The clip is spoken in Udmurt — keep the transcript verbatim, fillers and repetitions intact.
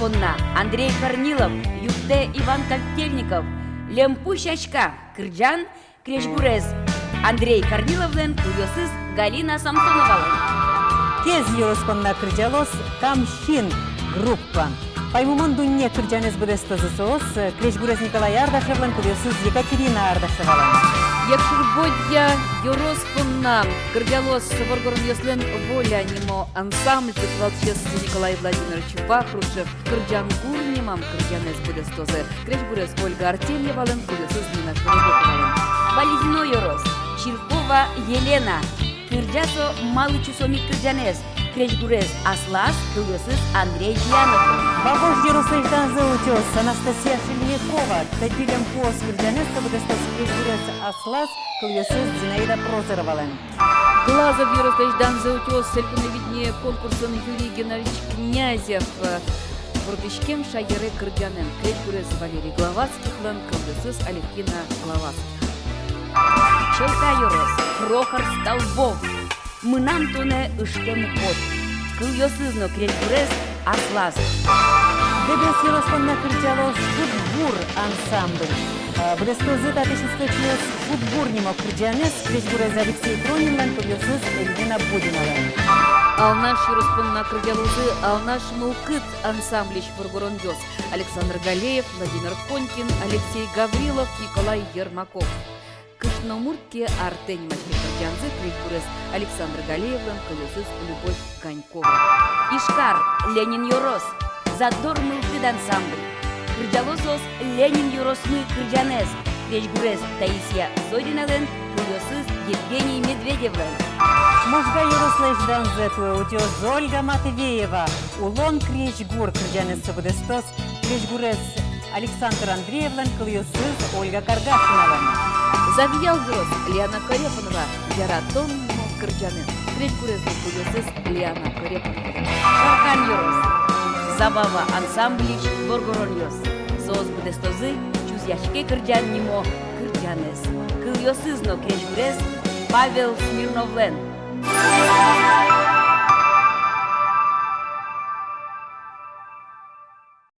понна Андрей Корнилов, юрттэ Иван Котельников. «Льӧмпу сяська» кырӟан, крезьгурез Андрей Корниловлэн, кылъёсыз Галина Самсоновалэн. Кез ёрос понна кырӟалоз «Кам син» группа. «Паймымон дунне» кырӟанэз быдэстозы соос, крезьгурез Николай Ардашевлэн, кылъёсыз Екатерина Ардашевалэн. Якшур-Бӧдья ёрос понна кырӟалоз воргоронъёслэн «Воля» нимо ансамбльзы, кивалтӥсез Николай Владимирович Вахрушев. «Кырӟан гур» нимам кырӟанэз быдэстозы крезьгурез Ольга Артемьевалэн, кылъёсыз Нина Шеребековалэн. Балезино ёрос, Чиркова Елена. Кырӟа со «Малы чусом ик» кырӟанэз, крезьгурез аслаз, кылъёсыз Андрей Зиянов. Вавож ёрослэсь данзэ утёз Анастасия Шельмякова. «Тӧдьы льӧмпуос» кырӟанэз со быдэстоз, крезьгурез аслаз, кылъёсыз Зинаида Прозоровалэн. Глазов ёрослэсь данзэ утёз «Элькуновидение» конкурсын Юрий Геннадьевич Князев. «Вордӥськем шаере» кырӟанэн, крезьгурез Валерий Главатскихлэн, кылъёсыз Алевтина Главатских. Чолка ёрос, Прохор Столбов. «Мынам тонэ ыштэм ук от». Кылъёсыз но крезьгурез аслаз. Дэбес ёрос понна кырӟалоз «Шудбур» ансамбль. А, быдэстозы татысь усточиос «Шудбур» нимо кырӟанэз, крезьгурез Алексей Пронинлэн, кылъёсыз Эльвина Будиналэн. Алнаш ёрос понна кырӟалозы «Алнаш мылкыд» ансамбльысь воргоронъёс: Александр Галеев, Владимир Конькин, Алексей Гаврилов, Николай Ермаков. «Кышномурт ке артэ» нимаське кырӟанзы, крезьгурез Александр Галеевлэн, кылъёсыз Любовь Ганькова. Ижкар, Ленин ёрос, «Задор мылкыд» ансамбль. Кырӟалозы соос «Ленин ёросмы» кырӟанэз, крезьгурез Таисия Зориналэн, кылъёсыз Евгений Медведевлэн. Можга ёрослэсь данзэ туэ утёз Ольга Матвеева. «Улон крезьгур» кырӟанэз со быдэстоз, крезьгурез Александр Андреевлэн, кылъёсыз Ольга Каргашиналэн. Завьял ёрос, Лиана Корепанова. «Яратон» нимо кырӟанэн, крезьгурез но кылъёсыз Лиана Корепановалэн. Шаркан ёрос, «Забава» ансамбльысь воргоронъёс. Соос быдэстозы «Чузъяське кырӟан» нимо кырӟанэз, кылъёсыз но крезьгурез Павел Смирновлэн.